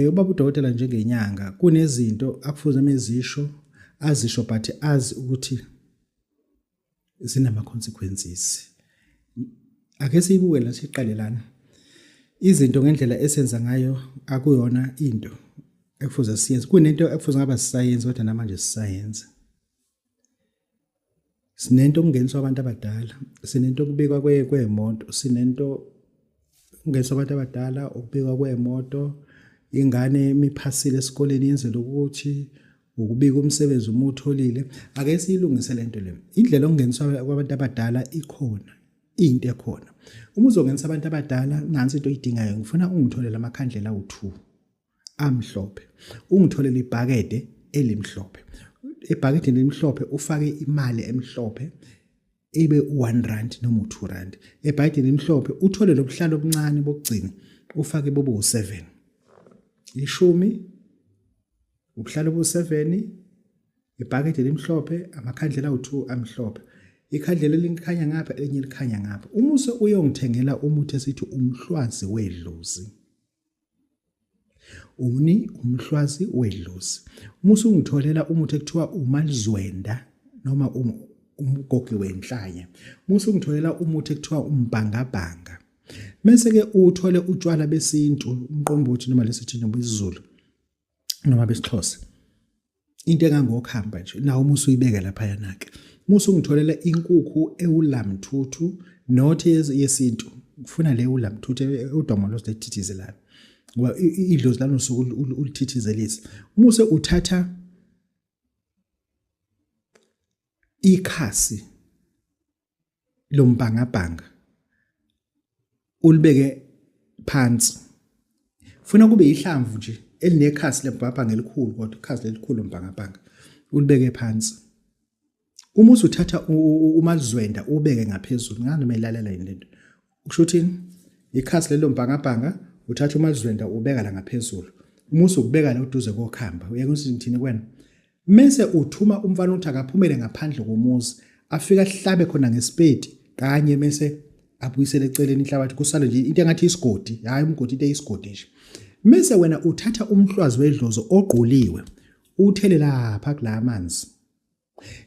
Ubaba udokotela njengenyanga kunezinto akufuze mezisho azisho but azi ukuthi zinama consequences. Ake siyibuke la siqale lana. Izinto ngendlela esenza ngayo akuyona into ekufuze siyenze. Kunento ekufuze ngaba sisayenze kodwa namanje sisayenza. Sinento okungeniswa abantu abadala, sinento okubikwa kwemoto, sinento okungeniswa abantu abadala, ukubikwa kwemoto, ingane imiphasile esikoleni yenzela ukuthi ukubika umsebenzi uma utholile. Ake siyilungise lento le. Indlela okungeniswa kwabantu abadala ikhona, into ekhona. Uma uzongenisa abantu abadala, nansi into oyidingayo, ngifuna ungitholele amakhandlela awu-2. Amhlophe. Ungitholele ibhakede elimhlophe. Ebhakedeni elimhlophe ufake imali emhlophe ibe u-1 rand noma u-2 rand. Ebhakedeni elimhlophe uthole lobuhlalo obuncane bokugcina ufake bube u-7. Ishumi, ubuhlalo obu-7, ibhakede elimhlophe, amakhandlela awu-2 amhlophe. Ikhandlela elinye ngapha, elinye likhanya ngapha. Uma use uyongithengela umuthi esithi umhlwazi wedlozi. Uni umhlwazi wedlozi. Uma usungitholela umuthi ekuthiwa umalizwenda noma umgogi wenhlanya. Uma usungitholela umuthi ekuthiwa umbhangabhanga. Mese ke uthole utshwala besintu, umqombothi noma lesithi noma isiZulu noma besiXhosa. Into engangokuhamba nje nawo uma usuyibeka laphayana ke. Uma usungitholela inkukhu ewulamthuthu not yesintu. Ngifuna le ulamthuthu udomolozi lethithizelayo. Ngoba idlozi lami usuke ulithithizelisa. Uma use uthatha ikhasi lombhangabhanga ulibeke phansi funa kube ihlamvu nje elinekhasi lembhangabhanga elikhulu kodwa ikhasi lelikhulu lombhangabhanga ulibeke phansi uma usuthatha umalizwenda ubeke ngaphezulu ngani noma ilalela yini lento kusho uthini ikhasi lelo mbhangabhanga uthatha umalizwenda ubeka la ngaphezulu uma usukubeka la uduze kokhamba uyeke ukuthi ngithini kwena Mese uthuma umfana ukuthi akaphumele ngaphandle komuzi afike ahlabe khona ngesipedi kanye mese abuyisele eceleni inhlabathi kusale nje into engathi isigodi hayi umgodi into eyisigodi nje mese wena uthatha umhlwazi wedlozi ogquliwe uthele lapha kula manzi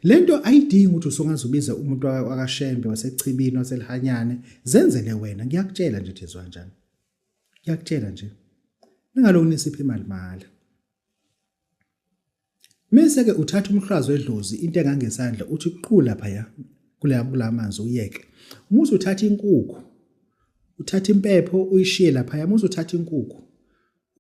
lento ayidingi ukuthi usungaze ubize umuntu wakashembe wasechibini waselihanyane zenzele wena ngiyakutshela nje thizwa kanjani ngiyakutshela nje ningalokhu nisipha imali mahhala Mese ke uthatha umhlwazi wedlozi into engangesandla uthi qhu laphaya kula kulamanzi uyeke. Uma usuthatha inkukhu uthatha impepho uyishiye laphaya uma usuthatha inkukhu.